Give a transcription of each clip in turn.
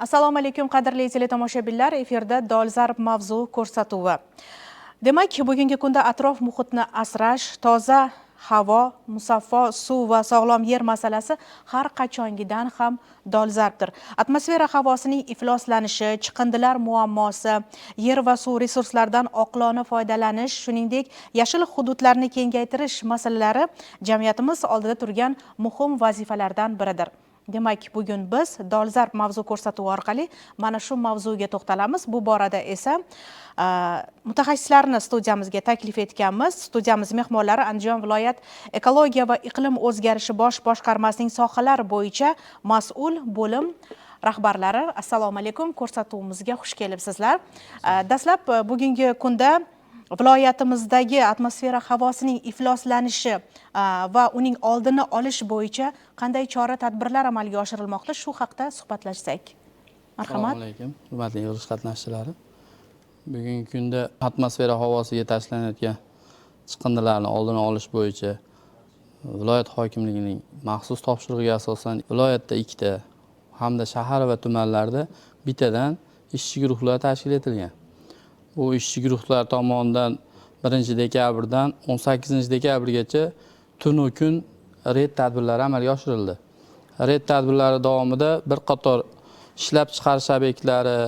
Assalomu alaykum, qadrli teletomoshabinlar. Efirda "Dolzarb mavzu" ko'rsatuvi. Demak, bugungi kunda atrof muhitni asrash, toza havo, musaffo suv va sog'lom yer masalasi har qachongidan ham dolzarbdir. Atmosfera havosining ifloslanishi, chiqindilar muammosi, yer va suv resurslaridan oqilona foydalanish, shuningdek, yashil hududlarni kengaytirish masalalari jamiyatimiz oldida turgan muhim vazifalardan biridir. Demak, bugun biz "Dolzarb mavzu" ko'rsatuvi orqali mana shu mavzuga to'xtalamiz. Bu borada esa mutaxassislarni studiyamizga taklif etganmiz. Studiyamiz mehmonlari Andijon viloyat ekologiya va iqlim o'zgarishi bosh boshqarmasining sohalar bo'yicha mas'ul bo'lim rahbarlari. Assalomu alaykum, ko'rsatuvimizga xush kelibsizlar. Dastlab bugungi kunda viloyatimizdagi atmosfera havosining ifloslanishi va uning oldini olish bo'yicha qanday chora tadbirlar amalga oshirilmoqda, shu haqda suhbatlashsak. Marhamat. Assalomu alaykum, hurmatli yig'ilish qatnashchilari. Bugungi kunda atmosfera havosiga tashlanayotgan chiqindilarni oldini olish bo'yicha viloyat hokimligining maxsus topshirig'iga asosan viloyatda ikkita hamda shahar va tumanlarda bittadan ishchi guruhlar tashkil etilgan. Bu ishchi guruhlar tomonidan 1 dekabrdan 18 dekabrgacha tunu kun reyd tadbirlari amalga oshirildi. Reyd tadbirlari davomida bir qator ishlab chiqarish obyektlari,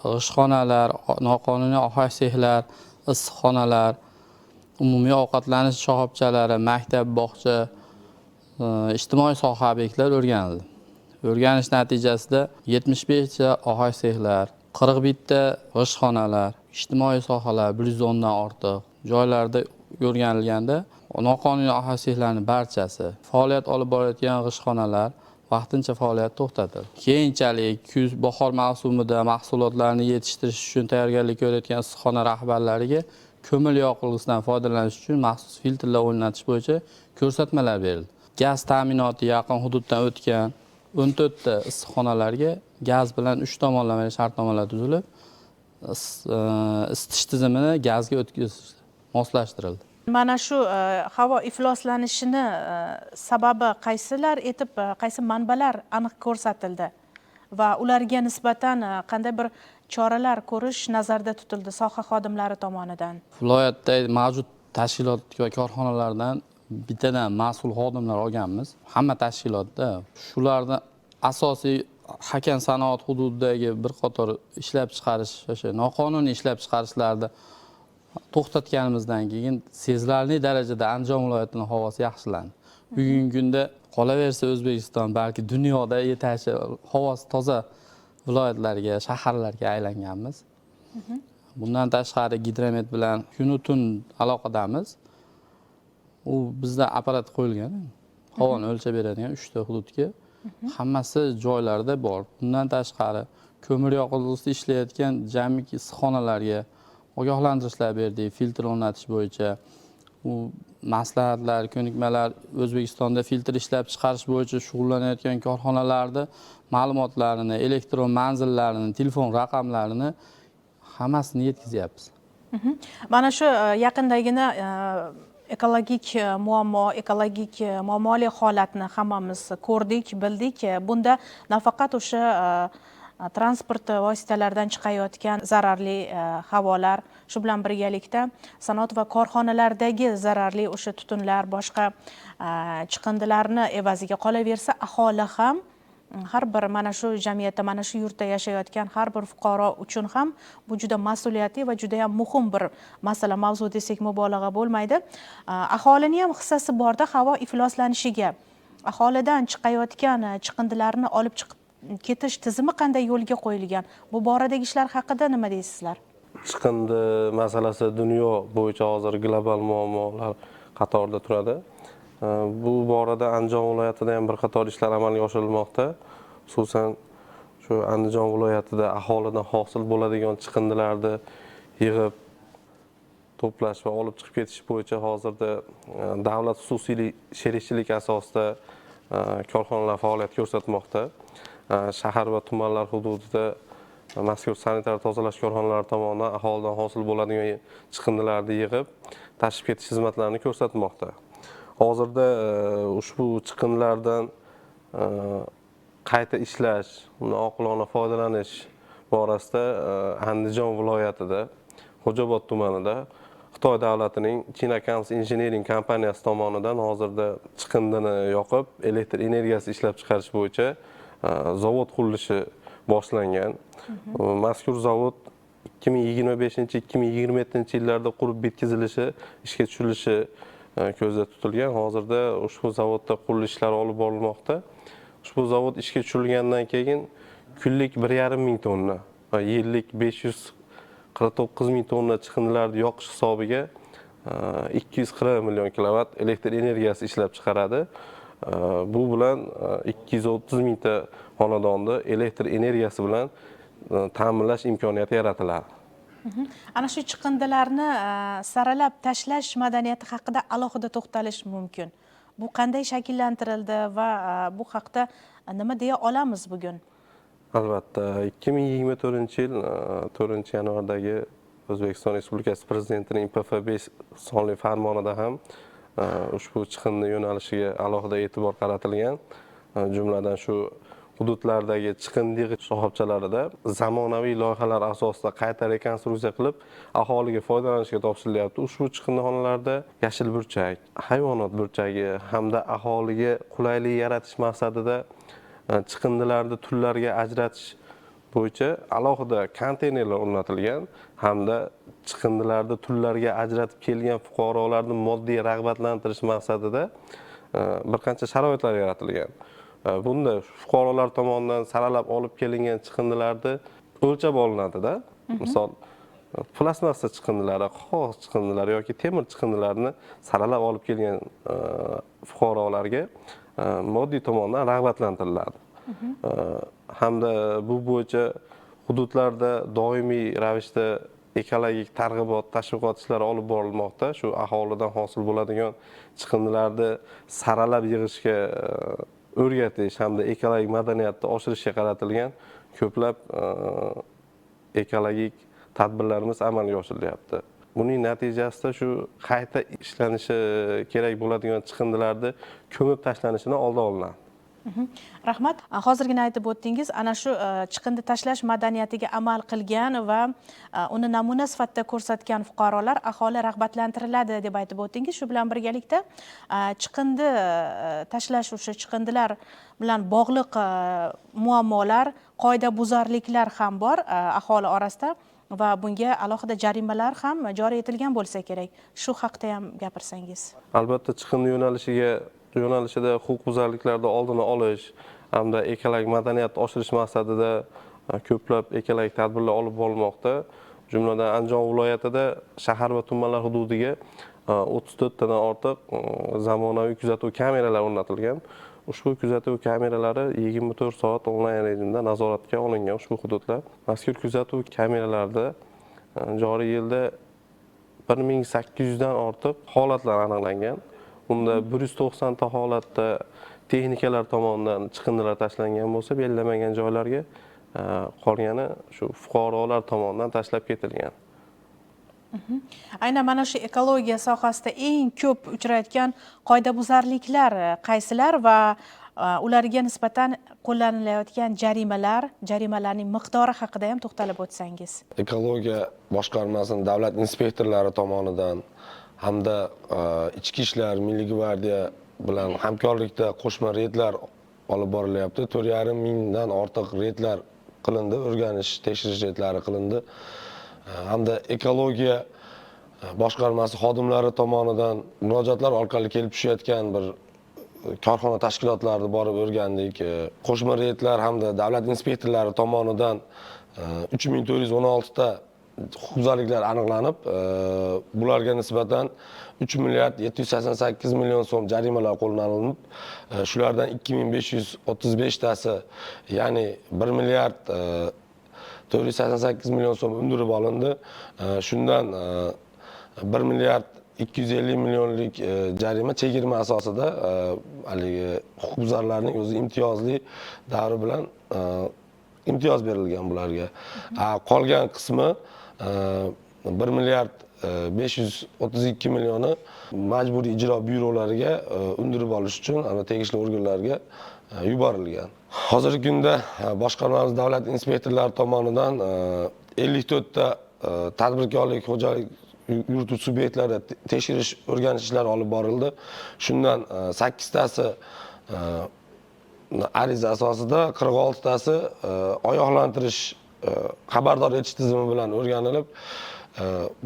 g'ishtxonalar, noqonuniy ohash sexlar, issiqxonalar, umumiy ovqatlanish shoxobchalari, maktab, bog'cha, ijtimoiy soha obyektlari o'rganildi. O'rganish natijasida 75 ta ohash sexlar, 41 ta g'ishtxonalar, ijtimoiy sohalar 110dan ortiq joylarda o'rganilganda, noqonuniy ohash sexlarni barchasi, faoliyat olib borayotgan g'ishtxonalar vaqtincha faoliyat to'xtatildi. Keyinchalik kuz, bahor mavsumida mahsulotlarni yetishtirish uchun tayyorgarlik ko'rayotgan issiqxona rahbarlariga ko'mir yoqilg'isidan foydalanish uchun maxsus filtrlar o'rnatish bo'yicha ko'rsatmalar berildi. Gaz ta'minoti yaqin hududdan o'tgan 14 ta issiqxonalarga gaz bilan uch tomonlama shartnomalar tuzilib, isitish tizimini gazga o'tkazish moslashtirildi. Mana shu havo ifloslanishini sababi qaysilar etib, qaysi manbalar aniq ko'rsatildi va ularga nisbatan qanday bir choralar ko'rish nazarda tutildi soha xodimlari tomonidan? Viloyatda mavjud tashkilot va korxonalardan bittadan mas'ul xodimlar olganmiz hamma tashkilotda. Shularni asosiy Hakan sanoat hududidagi bir qator ishlab chiqarish, o'sha noqonuniy ishlab chiqarishlarni to'xtatganimizdan keyin sezilarli darajada Andijon viloyatini havosi yaxshilandi. Bugungi kunda qolaversa O'zbekiston, balki dunyoda yetakchi havosi toza viloyatlarga, shaharlarga aylanganmiz. Bundan tashqari, gidromet bilan kunu tun aloqadamiz. U bizda apparat qo'yilgan, havoni o'lchab beradigan uchta hududga, hammasi joylarida bor. Bundan tashqari, ko'mir yoqilg'isida ishlayotgan jamiki issiqxonalarga ogohlantirishlar berdik filtr o'rnatish bo'yicha. U maslahatlar, ko'nikmalar, O'zbekistonda filtr ishlab chiqarish bo'yicha shug'ullanayotgan korxonalarni ma'lumotlarini, elektron manzillarini, telefon raqamlarini hammasini yetkazyapmiz. Mana shu yaqindagina ekologik muammo, ekologik muammoli holatni hammamiz ko'rdik, bildik. Bunda nafaqat o'sha transport vositalaridan chiqayotgan zararli havolar, shu bilan birgalikda sanoat va korxonalardagi zararli o'sha tutunlar, boshqa chiqindilarni evaziga, qolaversa aholi ham, har bir mana shu jamiyatda, mana shu yurtda yashayotgan har bir fuqaro uchun ham bu juda mas'uliyatli va juda ham muhim bir masala, mavzu desak, mubolag'a bo'lmaydi. Aholini ham hissasi borda havo ifloslanishiga. Aholidan chiqayotgan chiqindilarni olib chiqib ketish tizimi qanday yo'lga qo'yilgan? Bu boradagi ishlar haqida nima deysizlar? Chiqindi masalasi dunyo bo'yicha hozir global muammolar qatorida turadi. Bu borada Andijon viloyatida ham bir qator ishlar amalga oshirilmoqda. Xususan, shu Andijon viloyatida aholidan hosil bo'ladigan chiqindilarni yig'ib to'plash va olib chiqib ketish bo'yicha hozirda davlat xususiylik sherikchilik asosida korxonalar faoliyat ko'rsatmoqda. Shahar va tumanlar hududida mazkur sanitar tozalash korxonalari tomonidan aholidan hosil bo'ladigan chiqindilarni yig'ib tashib ketish xizmatlarini ko'rsatmoqda. Hozirda ushbu chiqindilardan Qayta ishlash, undan oqilona foydalanish borasida Andijon viloyatida, Xo'jaobod tumanida Xitoy davlatining China Cams Engineering kompaniyasi tomonidan hozirda chiqindini yoqib, elektr energiyasi ishlab chiqarish bo'yicha zavod qurilishi boshlangan. Mazkur zavod 2025-2027 yillarda qurib bitkazilishi, ishga tushirilishi ko'zda tutilgan. Hozirda ushbu zavodda qurilish ishlari olib borilmoqda. Ushbu zavod ishga tushirilgandan keyin kunlik 1,5 ming tonna va yillik 549 ming tonna chiqindilarni yoqish hisobiga 240 million kilovat elektr energiyasi ishlab chiqaradi. Bu bilan 230 mingta xonadonni elektr energiyasi bilan ta'minlash imkoniyati yaratiladi. Ana shu chiqindilarni saralab tashlash madaniyati haqida alohida to'xtalish mumkin. Bu qanday shakllantirildi va bu haqda nima deya olamiz bugun? Albatta, 2024 yil 4 yanvardagi O'zbekiston Respublikasi Prezidentining PF 5 sonli farmonida ham ushbu chiqindi yo'nalishiga alohida e'tibor qaratilgan. Jumladan, shu hududlardagi chiqindi yig'ish shoxobchalarida zamonaviy loyihalar asosida qayta rekonstruksiya qilib, aholiga foydalanishga topshirilyapti. Ushbu chiqindixonalarda yashil burchak, hayvonot burchagi hamda aholiga qulaylik yaratish maqsadida chiqindilarni turlarga ajratish bo'yicha alohida konteynerlar o'rnatilgan hamda chiqindilarni turlarga ajratib kelgan fuqarolarni moddiy rag'batlantirish maqsadida bir qancha sharoitlar yaratilgan. Bunda fuqarolar tomonidan saralab olib kelingan chiqindilarni o'lchab olinadida. Misol, plastmassa chiqindilari, qog'oz chiqindilari yoki temir chiqindilarini saralab olib kelgan fuqarolarga moddiy tomondan rag'batlantiriladi. Hamda bu bo'yicha hududlarda doimiy ravishda ekologik targ'ibot, tashviqot ishlari olib borilmoqda. Shu aholidan hosil bo'ladigan chiqindilarni saralab yig'ishga o'rgatish hamda ekologik madaniyatni oshirishga qaratilgan ko'plab ekologik tadbirlarimiz amalga oshirilyapti. Buning natijasida shu qayta ishlanishi kerak bo'ladigan chiqindilarni ko'mib tashlanishini oldi olinadi. Rahmat. Hozirgina aytib o'tdingiz, ana shu chiqindi tashlash madaniyatiga amal qilgan va uni namuna sifatida ko'rsatgan fuqarolar, aholi rag'batlantiriladi deb aytib o'tdingiz. Shu bilan birgalikda chiqindi tashlash, o'sha chiqindilar bilan bog'liq muammolar, qoidabuzarliklar ham bor aholi orasida va bunga alohida jarimalar ham joriy etilgan bo'lsa kerak. Shu haqda ham gapirsangiz. Albatta, chiqindi yo'nalishida huquqbuzarliklarni oldini olish hamda ekologik madaniyatni oshirish maqsadida ko'plab ekologik tadbirlar olib borilmoqda. Jumladan, Andijon viloyatida shahar va tumanlar hududiga 34 tadan ortiq zamonaviy kuzatuv kameralari o'rnatilgan. Ushbu kuzatuv kameralari 24 soat onlayn rejimda nazoratga olingan ushbu hududlar. Mazkur kuzatuv kameralarida joriy yilda 1800 dan ortiq holatlar aniqlangan. Unda 190 ta holatda texnikalar tomonidan chiqindilar tashlangan bo'lsa, belgilanmagan joylarga, qolgani shu fuqarolar tomonidan tashlab ketilgan. Aynan mana shu ekologiya sohasida eng ko'p uchrayotgan qoidabuzarliklar qaysilar va ularga nisbatan qo'llanilayotgan jarimalar, jarimalarning miqdori haqida ham to'xtalib o'tsangiz. Ekologiya boshqarmasining davlat inspektorlari tomonidan hamda ichki ishlar, milliy gvardiya bilan hamkorlikda qo'shma reydlar olib borilyapti. 4,5 mingdan ortiq reydlar qilindi, o'rganish, tekshirish reydlari qilindi. Hamda ekologiya boshqarmasi xodimlari tomonidan murojaatlar orqali kelib tushayotgan bir korxona, tashkilotlarni borib o'rgandik. Qo'shma reydlar hamda davlat inspektorlari tomonidan 3416 ta huquqbuzarliklar aniqlanib, bularga nisbatan 3 milliard 788 million so'm jarimalar qo'llanilib, shulardan 2535 tasi, ya'ni 1 milliard 488 million so'm undirib olindi. Shundan 1 milliard 250 millionlik jarima chegirma asosida haligi huquqbuzarlarning o'zi imtiyozli davri bilan imtiyoz berilgan bularga. Qolgan qismi, 1 milliard 532 millioni majburiy ijro byurolariga undirib olish uchun ana tegishli organlarga yuborilgan. Hozirgi kunda boshqarmamiz davlat inspektorlari tomonidan 54 ta tadbirkorlik xo'jalik yurituvchi subyektlarda tekshirish o'rganish ishlari olib borildi. Shundan 8 tasi ariza asosida, 46 tasi ogohlantirish, xabardor etish tizimi bilan o'rganilib,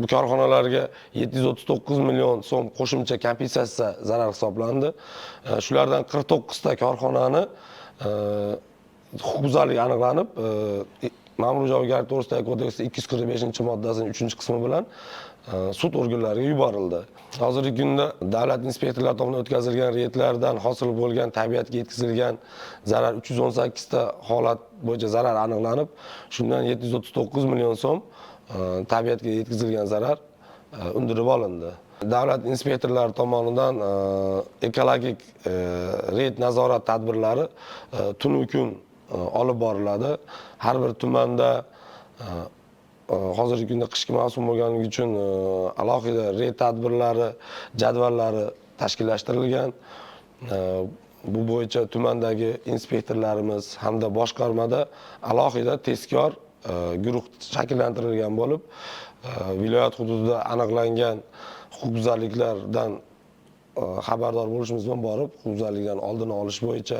bu korxonalarga 739 million so'm qo'shimcha kompensatsiya zarar hisoblandi. Shulardan 49 ta korxonani huquqbuzarlik aniqlanib, Ma'muriy javobgarlik to'g'risidagi kodeksning 245-moddasining 3-qismi bilan sud organlariga yuborildi. Hozirgi kunda davlat inspektorlari tomonidan o'tkazilgan reydlardan hosil bo'lgan tabiatga yetkazilgan zarar 318 ta holat bo'yicha zarar aniqlanib, shundan 739 million so'm tabiatga yetkazilgan zarar undirib olindi. Davlat inspektorlari tomonidan ekologik reyd nazorat tadbirlari tunu kun olib boriladi. Har bir tumanda hozirgi kunda qishki mavsum bo'lganligi uchun alohida reyd tadbirlari jadvallari tashkillashtirilgan. Bu bo'yicha tumandagi inspektorlarimiz hamda boshqarmada alohida tezkor guruh shakllantirilgan bo'lib, viloyat hududida aniqlangan huquqbuzarliklardan xabardor bo'lishimiz bilan borib, huquqbuzarlikdan oldini olish bo'yicha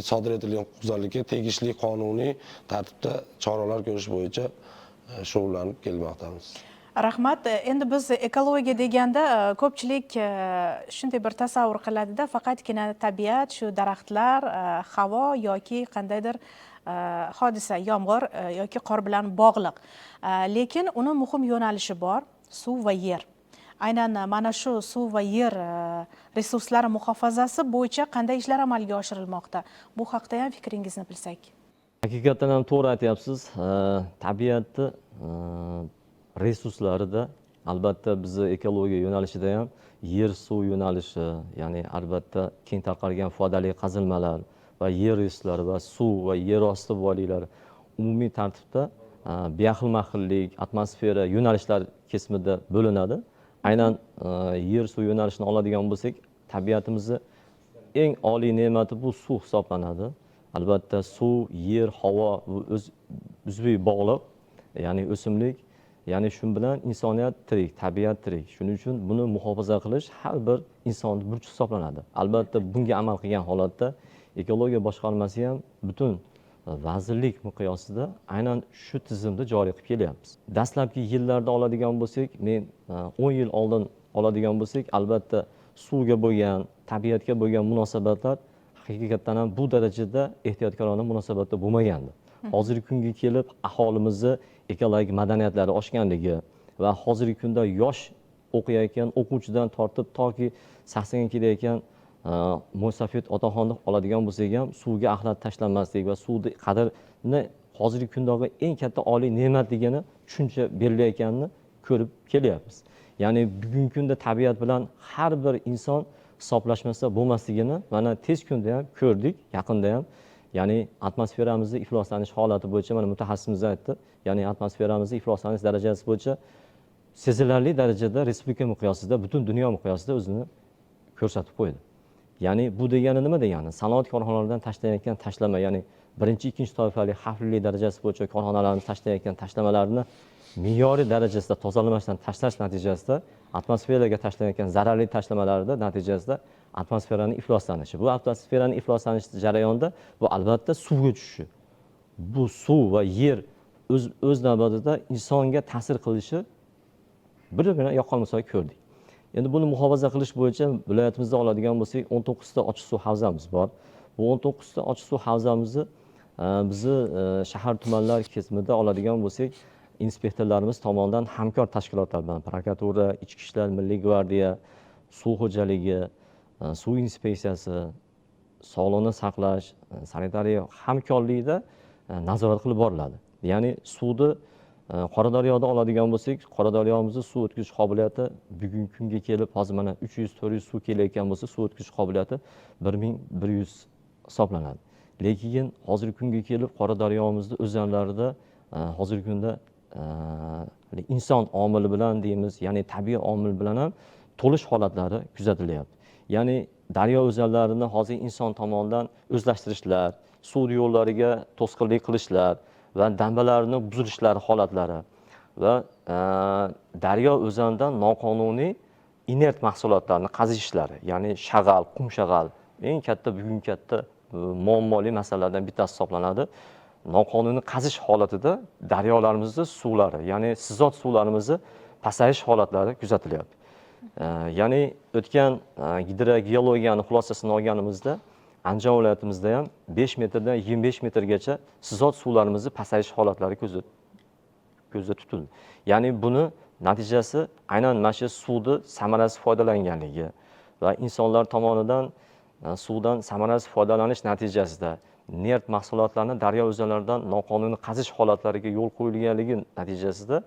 sodir etilgan huquqbuzarlikka tegishli qonuniy tartibda choralar ko'rish bo'yicha shug'ullanib kelmoqdamiz. Rahmat. Endi biz ekologiya deganda ko'pchilik shunday bir tasavvur qiladida, faqatgina tabiat, shu daraxtlar, havo yoki qandaydir hodisa, yomg'ir yoki qor bilan bog'liq. Lekin uni muhim yo'nalishi bor, suv va yer. Aynan mana shu suv va yer resurslari muhofazasi bo'yicha qanday ishlar amalga oshirilmoqda? Bu haqda ham fikringizni bilsak. Haqiqatdan ham to'g'ri aytyapsiz. Tabiatni resurslarida albatta bizni ekologiya yo'nalishida ham yer suv yo'nalishi, ya'ni albatta keng tarqalgan foydali qazilmalar va yer resurslari va suv va yer osti boyliklari umumiy tartibda biaxilma-xillik, atmosfera yo'nalishlar kesimida bo'linadi. Aynan yer suv yo'nalishini oladigan bo'lsak, tabiatimizni eng oliy ne'mati bu suv hisoblanadi. Albatta suv, yer, havo bu o'z uzviy bog'liq, ya'ni o'simlik, ya'ni shu bilan insoniyat tirik, tabiat tirik. Shuning uchun buni muhofaza qilish har bir insonning burchi hisoblanadi. Albatta bunga amal qilgan holatda ekologiya boshqarmasi ham butun vazirlik miqyosida aynan shu tizimni joriy qilib kelyapmiz. Dastlabki yillarda oladigan bo'lsak, men 10 yil oldin oladigan bo'lsak, albatta suvga bo'lgan, tabiatga bo'lgan munosabatlar haqiqatdan ham bu darajada ehtiyotkorona munosabatda bo'lmagandi. Hozirgi kunga kelib aholimizni ekologik madaniyatlari oshganligi va hozirgi kunda yosh o'qiyotgan o'quvchidan tortib toki 80ga kelayotgan mo'ysafid otaxonni oladigan bo'lsak ham suvga axlat tashlamaslik va suvni qadrini hozirgi kundagi eng katta oliy ne'matligini tushuncha berilayotganini ko'rib kelyapmiz. Ya'ni bugungi kunda tabiat bilan har bir inson hisoblashmasa bo'lmasligini mana tez kunda ham ko'rdik, yaqinda ham. Ya'ni atmosferamizni ifloslanish holati bo'yicha mana mutaxassisimiz aytdi, ya'ni atmosferamizni ifloslanish darajasi bo'yicha sezilarli darajada respublika miqyosida, butun dunyo miqyosida o'zini ko'rsatib qo'ydi. Ya'ni bu degani nima degani? Sanoat korxonalaridan tashlanayotgan tashlama, ya'ni birinchi, ikkinchi toifali xavflilik darajasi bo'yicha korxonalarimiz tashlayotgan tashlamalarni me'yoriy darajasida tozalamasdan tashlash natijasida atmosferaga tashlanayotgan zararli tashlamalarni natijasida atmosferaning ifloslanishi. Bu atmosferaning ifloslanishi jarayonida bu albatta suvga tushishi. Bu suv va yer o'z navbatida insonga ta'sir qilishi bir-birini yaqqol misol ko'rdik. Endi buni muhofaza qilish bo'yicha viloyatimizda oladigan bo'lsak, 19 ta ochiq suv havzamiz bor. Bu 19 ta ochiq suv havzamizni bizni shahar tumanlar kesimida oladigan bo'lsak, inspektorlarimiz tomonidan hamkor tashkilotlar bilan prokuratura, ichki ishlar, milliy gvardiya, suv xo'jaligi, suv inspeksiyasi, sog'liqni saqlash, sanitariya hamkorligida nazorat qilib boriladi. Ya'ni suvni Qoradaryoda oladigan bo'lsak, Qoradaryomizni suv o'tkazish qobiliyati bugungi kunga kelib hozir mana 300-400 suv kelayotgan bo'lsa, suv o'tkazish qobiliyati 1100 hisoblanadi. Lekin hozirgi kunga kelib Qoradaryomizni o'zanlarida hozirgi kunda inson omili bilan deymiz, ya'ni tabiiy omil bilan ham to'lish holatlari kuzatilyapti. Ya'ni daryo o'zanlarini hozir inson tomonidan o'zlashtirishlar, suv yo'llariga to'sqinlik qilishlar va dambalarni buzilishlari holatlari va daryo o'zanidan noqonuniy inert mahsulotlarni qazish ishlari, ya'ni shag'al, qum shag'al eng katta, bugun katta muammoli masalalardan bittasi hisoblanadi. Noqonuniy qazish holatida daryolarimizni suvlari, ya'ni sizot suvlarimizni pasayish holatlari kuzatilyapti. Ya'ni o'tgan gidrogeologiyani xulosasini olganimizda Andijon viloyatimizda ham 5 metrdan 25 metrgacha sizot suvlarimizni pasayish holatlari ko'zda tutildi. Ya'ni buni natijasi aynan mana shu suvni samarasiz foydalanganligi va insonlar tomonidan suvdan samarasiz foydalanish natijasida neft mahsulotlarini daryo o'zanlaridan noqonuniy qazish holatlariga yo'l qo'yilganligi natijasida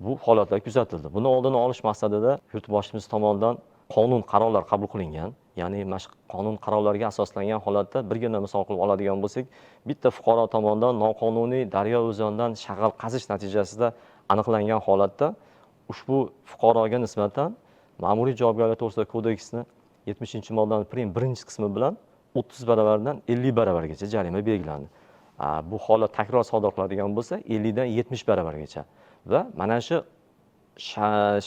bu holatlar kuzatildi. Buni oldini olish maqsadida yurtboshimiz tomonidan qonun qarorlar qabul qilingan. Ya'ni mana shu qonun qarorlarga asoslangan holatda birgina misol qilib oladigan bo'lsak, bitta fuqaro tomonidan noqonuniy daryo o'zanidan shag'al qazish natijasida aniqlangan holatda ushbu fuqaroga nisbatan ma'muriy javobgarlik to'g'risidagi kodeksni 70-moddaning prim 1-qismi bilan 30 baravardan 50 baravargacha jarima belgilandi. Bu holat takror sodir qiladigan bo'lsa 50 dan 70 baravargacha va mana shu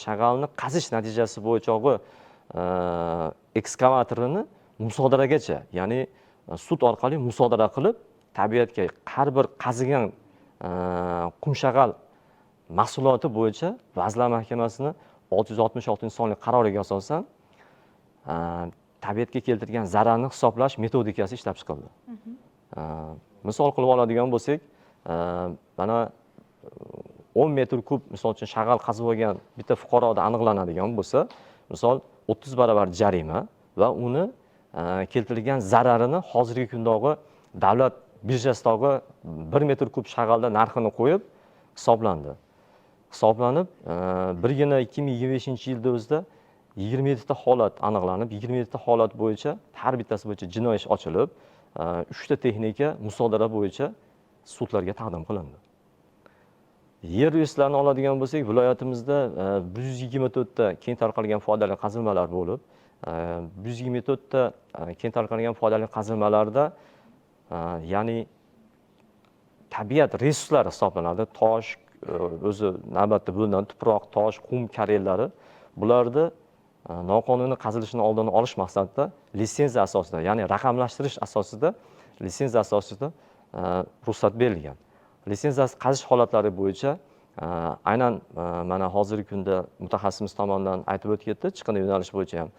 shag'alni qazish natijasi bo'yicha ekskavatorini musodaragacha, ya'ni sud orqali musodara qilib tabiatga har bir qazigan qumshag'al mahsuloti bo'yicha Vazirlar Mahkamasini 666-sonli qaroriga asosan tabiatga keltirgan zararni hisoblash metodikasi ishlab chiqildi. Misol qilib oladigan bo'lsak, mana 10 metr kub misol uchun shag'al qazib olgan bitta fuqaroda aniqlanadigan bo'lsa, misol 30 baravar jarima va uni keltirilgan zararini hozirgi kundagi davlat birjasidagi 1 metr kub shag'alda narxini qo'yib hisoblandi. Hisoblanib, birgina 2025-yilda o'zida 27 ta holat aniqlanib, 27 ta holat bo'yicha har bittasi bo'yicha jinoiy ish ochilib, 3 ta texnika musodara bo'yicha sudlarga taqdim qilindi. Yer resurslarini oladigan bo'lsak, viloyatimizda 124 ta keng tarqalgan foydali qazilmalar bo'lib, 124 ta keng tarqalgan foydali qazilmalarda, ya'ni tabiat resurslari hisoblanadi. Tosh, o'zi navbatda bo'linadi, tuproq, tosh, qum karerlari, bularni noqonuniy qazilishini oldini olish maqsadida litsenziya asosida, ya'ni raqamlashtirish asosida litsenziya asosida ruxsat berilgan. Litsenziyasiz qazish holatlari bo'yicha aynan mana hozirgi kunda mutaxassisimiz tomonidan aytib o'tib ketdi, chiqindi yo'nalishi bo'yicha ham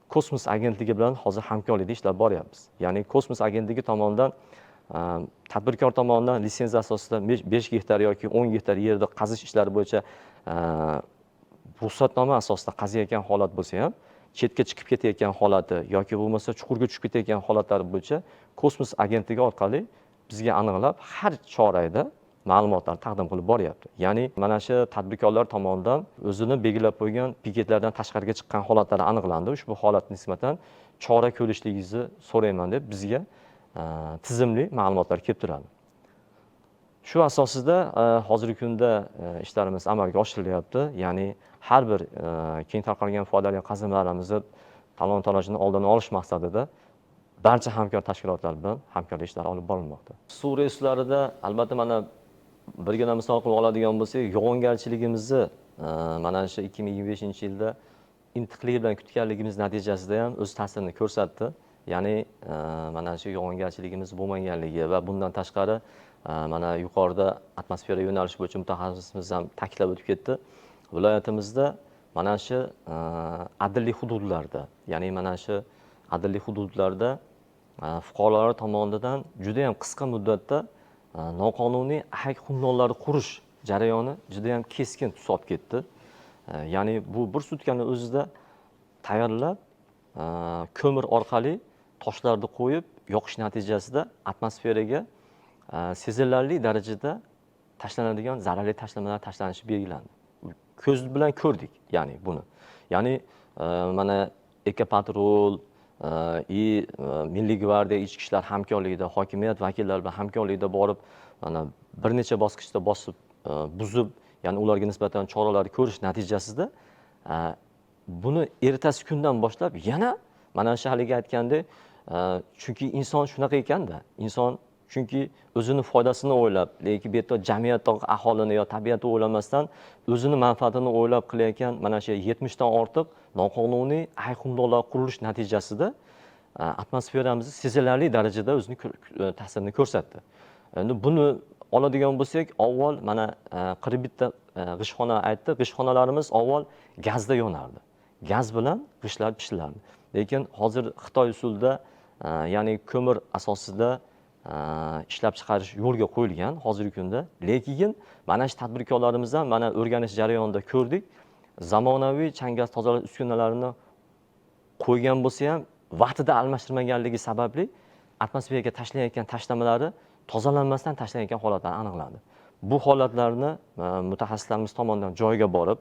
Kosmos agentligi bilan hozir hamkorlikda ishlab boryapmiz. Ya'ni Kosmos agentligi tomonidan tadbirkor tomonidan litsenziya asosida 5 gektar yoki 10 gektar yerda qazish ishlari bo'yicha ruxsatnoma asosida qaziyotgan holat bo'lsa ham, chetga chiqib ketayotgan holati yoki bo'lmasa chuqurga tushib ketayotgan holatlari bo'yicha Kosmos agentligi orqali bizga aniqlab har chorakda ma'lumotlar taqdim qilib boryapti. Ya'ni mana shu tadbirkorlar tomonidan o'zini belgilab qo'ygan piketlardan tashqariga chiqqan holatlari aniqlandi. Ushbu holatga nisbatan chora ko'rishligingizni so'rayman deb bizga tizimli ma'lumotlar kelib turadi. Shu asosida hozirgi kunda ishlarimiz amalga oshirilyapti. Ya'ni har bir keng tarqalgan foydali qazilmalarimizni talon-tarojini oldini olish maqsadida barcha hamkor tashkilotlar bilan hamkorlik ishlari olib borilmoqda. Suv resurslarida albatta mana birgina misol qilib oladigan bo'lsak, yog'ingarchiligimizni mana shu 2025-yilda intiqlik bilan kutganligimiz natijasida ham o'z ta'sirini ko'rsatdi. Ya'ni mana shu yog'ingarchiligimiz bo'lmaganligi va bundan tashqari mana yuqorida atmosfera yo'nalishi bo'yicha mutaxassisimiz ham ta'kidlab o'tib ketdi. Viloyatimizda mana shu adillik hududlarida, ya'ni mana shu adillik hududlarda fuqarolar tomonidan juda ham qisqa muddatda noqonuniy ahak xumdonlarni qurish jarayoni juda ham keskin tus olib ketdi. Ya'ni bu bir sutkani o'zida tayyorlab, ko'mir orqali toshlarni qo'yib yoqish natijasida atmosferaga sezilarli darajada tashlanadigan zararli tashlamalar tashlanishi belgilandi. Ko'z bilan ko'rdik, ya'ni buni. Ya'ni mana Ekopatrul и Milliy gvardiya, ichki ishlar hamkorligida, hokimiyat vakillari bilan hamkorlikda borib, mana bir necha bosqichda bosib, buzib, ya'ni ularga nisbatan choralar ko'rish natijasida buni ertasi kundan boshlab yana Mana shu haligi aytgandek, chunki inson shunaqa ekanda, inson chunki o'zini foydasini o'ylab, lekin bu yerda jamiyatdagi aholini yo tabiatni o'ylamasdan o'zini manfaatini o'ylab qilayotgan mana shu 70 dan ortiq noqonuniy ayiqxumdoqlar qurilish natijasida atmosferamizni sezilarli darajada o'zini ta'sirini ko'rsatdi. Endi buni oladigan bo'lsak, avval mana 41 ta g'ishtxona aytdi, g'ishtxonalarimiz avval gazda yonardi. Gaz bilan g'ishtlar pishilardi. Lekin hozir Xitoy usulida, ya'ni ko'mir asosida ishlab chiqarish yo'lga qo'yilgan hozirgi kunda. Lekin mana shu tadbirkorlarimizdan mana o'rganish jarayonida ko'rdik, zamonaviy chang-gaz tozalash uskunalarini qo'ygan bo'lsa ham vaqtida almashtirmaganligi sababli atmosferaga tashlanayotgan tashlamalari tozalanmasdan tashlanayotgan holatlar aniqlandi. Bu holatlarni mutaxassislarimiz tomonidan joyiga borib,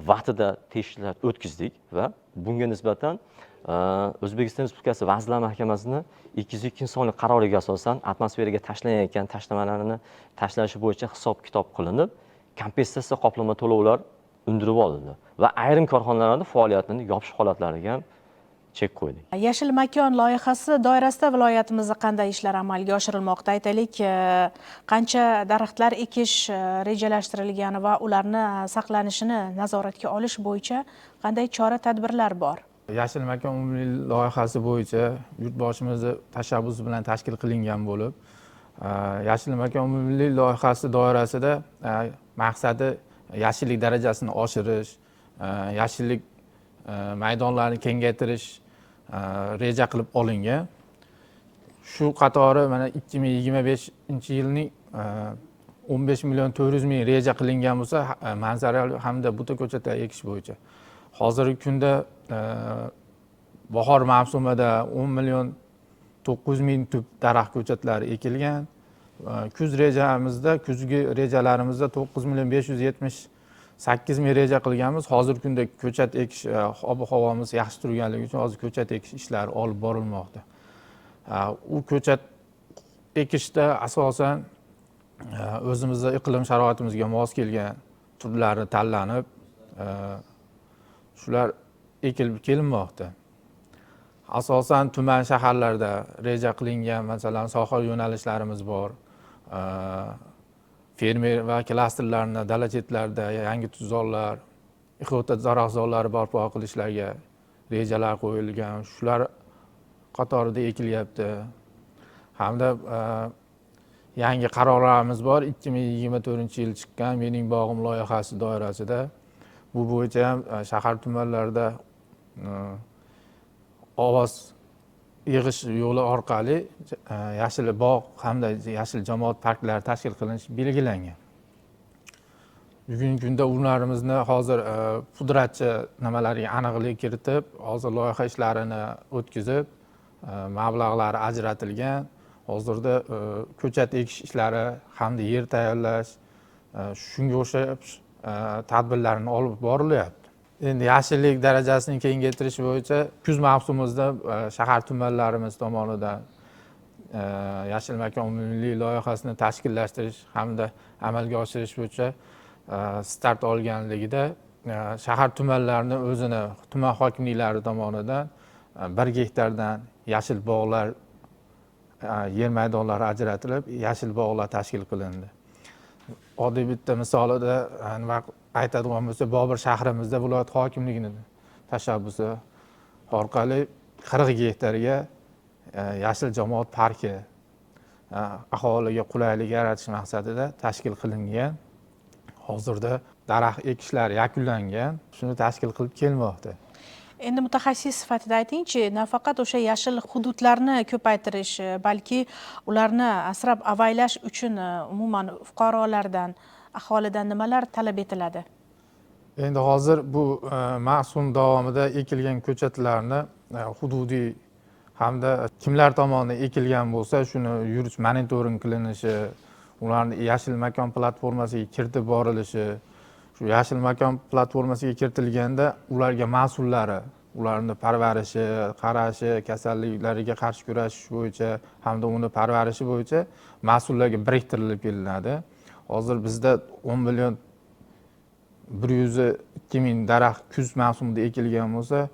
vaqtida tekshirishlar o'tkazdik va bunga nisbatan O'zbekiston Respublikasi Vazirlar Mahkamasining 202-sonli qaroriga asosan atmosferaga tashlanayotgan tashlamalarni tashlashi bo'yicha hisob-kitob qilinib, kompensatsiya qoplama to'lovlar undirib olindi va ayrim korxonalarning faoliyatini yopish holatlariga ham chek qo'ydik. Yashil makon loyihasi doirasida viloyatimizda qanday ishlar amalga oshirilmoqda? Aytaylik, qancha daraxtlar ekish rejalashtirilgan va ularni saqlanishini nazoratga olish bo'yicha qanday chora-tadbirlar bor? Yashil makon umumiy loyihasi bo'yicha yurtboshimizni tashabbusi bilan tashkil qilingan bo'lib, Yashil makon umumiy loyihasi doirasida maqsadi yashillik darajasini oshirish, yashillik maydonlarini kengaytirish reja qilib olingan. Shu qatori mana 2025-yilning 15 million 400 ming reja qilingan bo'lsa, manzarali hamda buta ko'chatlar ekish bo'yicha. Hozirgi kunda bahor mavsumida 10 million 900 ming tup daraxt ko'chatlari ekilgan. Kuz rejamizda, kuzgi rejalarimizda 9 million 578 ming reja qilganmiz. Hozirgi kunda ko'chat ekish, ob-havomiz yaxshi turganligi uchun hozir ko'chat ekish ishlari olib borilmoqda. U ko'chat ekishda asosan o'zimizni iqlim sharoitimizga mos kelgan turlari tanlanib, shular ekilib kelinmoqda. Asosan tuman shaharlarda reja qilingan, masalan, soha yo'nalishlarimiz bor. Fermer va klasterlarni dala chetlarida yangi tutzorlar, ixota daraxtzorlari barpo qilishlarga rejalar qo'yilgan. Shular qatorida ekilyapti. Hamda yangi qarorlarimiz bor. 2024-yil chiqqan Mening bog'im loyihasi doirasida bu bo'yicha ham shahar tumanlarida ovoz yig'ish yo'li orqali yashil bog' hamda yashil jamoat parklari tashkil qilinishi belgilangan. Bugungi kunda ularimizni hozir pudratchi nimalariga aniqlik kiritib, hozir loyiha ishlarini o'tkazib, mablag'lari ajratilgan. Hozirda ko'chat ekish ishlari hamda yer tayyorlash, shunga o'xshab tadbirlarni olib borilyapti. Endi yashillik darajasini kengaytirish bo'yicha kuz mavsumida shahar tumanlarimiz tomonidan Yashil makon umummilliy loyihasini tashkillashtirish hamda amalga oshirish bo'yicha start olganligida shahar tumanlarini o'zini tuman hokimliklari tomonidan 1 gektardan yashil bog'lar, yer maydonlari ajratilib, yashil bog'lar tashkil qilindi. Oddiy bitta misolida nima aytadigan bo'lsa, Bobur shahrimizda viloyat hokimligining tashabbusi orqali 40 gektarga yashil jamoat parki aholiga qulaylik yaratish maqsadida tashkil qilingan. Hozirda daraxt ekishlari yakunlangan, shuni tashkil qilib kelmoqda. Endi mutaxassis sifatida aytingchi, nafaqat o'sha yashil hududlarni ko'paytirish, balki ularni asrab avaylash uchun umuman fuqarolardan, aholidan nimalar talab etiladi? Endi hozir bu mavsum davomida ekilgan ko'chatlarni hududiy hamda kimlar tomonidan ekilgan bo'lsa, shuni yurish monitoring qilinishi, ularni yashil makon platformasiga kiritib borilishi, shu yashil makon platformasiga kiritilganda ularga mas'ullari, ularni parvarishi, qarashi, kasalliklariga qarshi kurashish bo'yicha hamda uni parvarishi bo'yicha mas'ullarga biriktirilib kelinadi. Hozir bizda 10 million 102 ming daraxt kuz mavsumida ekilgan bo'lsa,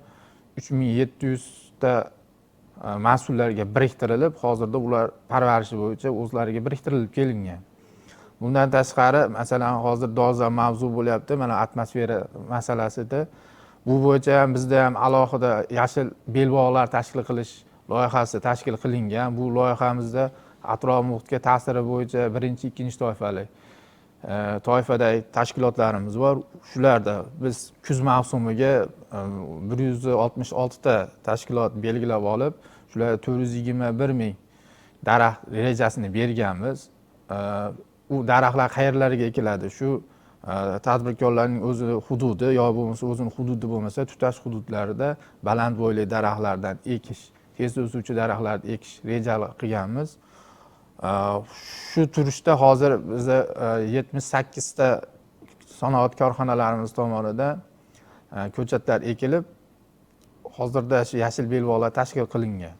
3700 to'rtta mas'ullarga biriktirilib, hozirda ular parvarishi bo'yicha o'zlariga biriktirilib kelingan. Bundan tashqari, masalan, hozir dolzarb mavzu bo'lyapti, mana atmosfera masalasida. Bu bo'yicha ham bizda ham alohida yashil belbog'lar tashkil qilish loyihasi tashkil qilingan. Bu loyihamizda atrof muhitga ta'siri bo'yicha birinchi, ikkinchi toifali toifadagi tashkilotlarimiz bor. Shularda biz kuz mavsumiga 166 ta tashkilot belgilab olib, shular 421 ming daraxt rejasini berganmiz. U daraxtlar qayerlarga ekiladi? Shu tadbirkorlarning o'zi hududi yo bo'lmasa o'zini hududi bo'lmasa tutash hududlarida baland bo'yli daraxtlardan ekish, tez o'suvchi daraxtlarni ekish rejali qilganmiz. Shu turishda hozir biza 78 ta sanoat korxonalarimiz tomonidan ko'chatlar ekilib, hozirda shu yashil belbog'lar tashkil qilingan.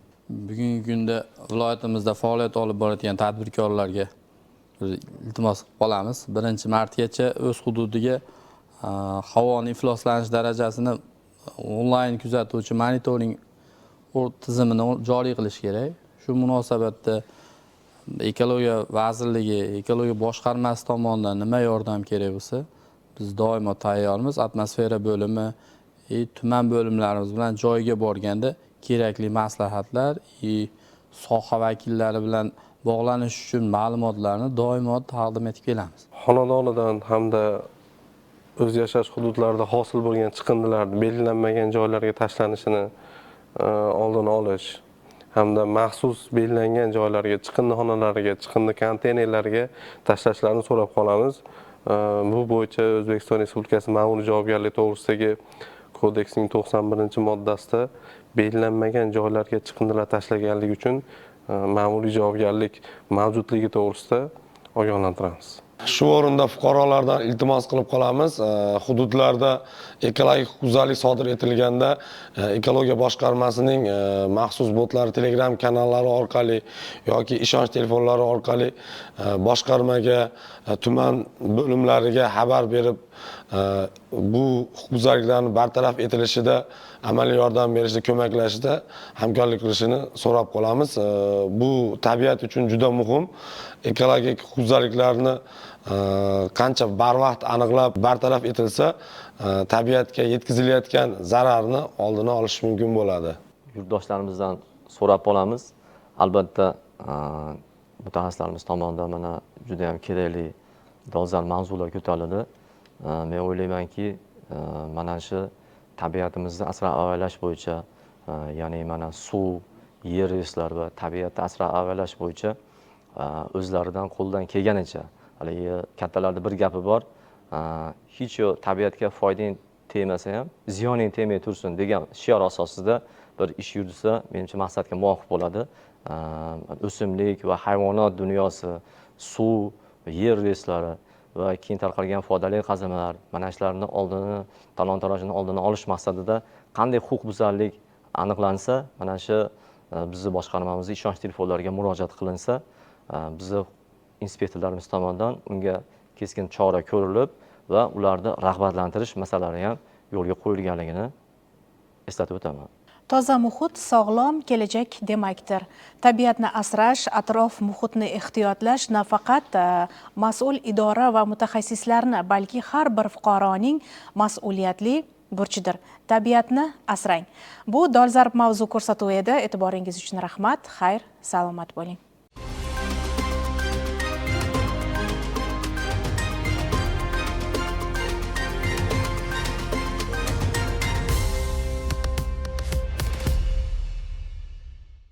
Bugungi kunda viloyatimizda faoliyat olib borayotgan tadbirkorlarga iltimos qilib qolamiz. 1-martgacha o'z hududiga havoni ifloslanish darajasini onlayn kuzatuvchi monitoring tizimini joriy qilish kerak. Shu munosabatda Ekologiya vazirligi, ekologiya boshqarmasi tomonidan nima yordam kerak bo'lsa, biz doimo tayyormiz. Atmosfera bo'limi, tuman bo'limlarimiz bilan joyiga borganda kerakli maslahatlar, soha vakillari bilan bog'lanish uchun ma'lumotlarni doimo taqdim etib kelamiz. Xonadonidan hamda o'z yashash hududlarida hosil bo'lgan chiqindilarni belgilanmagan joylarga tashlanishini oldini olish hamda maxsus belgilangan joylarga, chiqindixonalarga, chiqindi konteynerlariga tashlashlarini so'rab qolamiz. Bu bo'yicha O'zbekiston Respublikasi ma'muriy javobgarlik to'g'risidagi kodeksning 91-moddasida belgilanmagan joylarga chiqindilar tashlaganligi uchun ma'muriy javobgarlik mavjudligi to'g'risida ogohlantiramiz. Shu o'rinda fuqarolardan iltimos qilib qolamiz. Hududlarda ekologik huquqbuzarlik sodir etilganda ekologiya boshqarmasining maxsus botlari, Telegram kanallari orqali yoki ishonch telefonlari orqali boshqarmaga, tuman bo'limlariga xabar berib, bu huquqbuzarliklarni bartaraf etilishida amaliy yordam berishda, ko'maklashishda hamkorlik qilishini so'rab qolamiz. Bu tabiat uchun juda muhim. Ekologik huquqbuzarliklarni qancha barvaqt aniqlab bartaraf etilsa, tabiatga yetkazilayotgan zararni oldini olish mumkin bo'ladi. Yurtdoshlarimizdan so'rab qolamiz. Albatta, mutaxassislarimiz tomonidan mana juda ham kerakli dolzarb mavzular ko'tarildi. Men o'ylaymanki, mana shu tabiatimizni asrab avaylash bo'yicha, ya'ni mana suv, yer resurslari va tabiatni asrab avaylash bo'yicha o'zlaridan qo'ldan kelganicha, haligi kattalarda bir gapi bor, hech yo'q tabiatga foydang tegmasa ham ziyoning tegmay tursin degan shior asosida bir ish yursa, menimcha maqsadga muvofiq bo'ladi. O'simlik va hayvonot dunyosi, suv, yer resurslari va keng tarqalgan foydali qazilmalar, mana shularni oldini, talon-tarojini oldini olish maqsadida qanday huquqbuzarlik aniqlansa, mana shu bizni boshqarmamizning ishonch telefonlariga murojaat qilinsa, bizni inspektorlarimiz tomonidan unga keskin chora ko'rilib va ularni rag'batlantirish masalalari ham yo'lga qo'yilganligini eslatib o'taman. Toza muhit sog'lom kelajak demakdir. Tabiatni asrash, atrof muhitni ehtiyotlash nafaqat mas'ul idora va mutaxassislarni, balki har bir fuqaroning mas'uliyatli burchidir. Tabiatni asrang. Bu dolzarb mavzu ko'rsatuvi edi. E'tiboringiz uchun rahmat. Xayr, salomat bo'ling.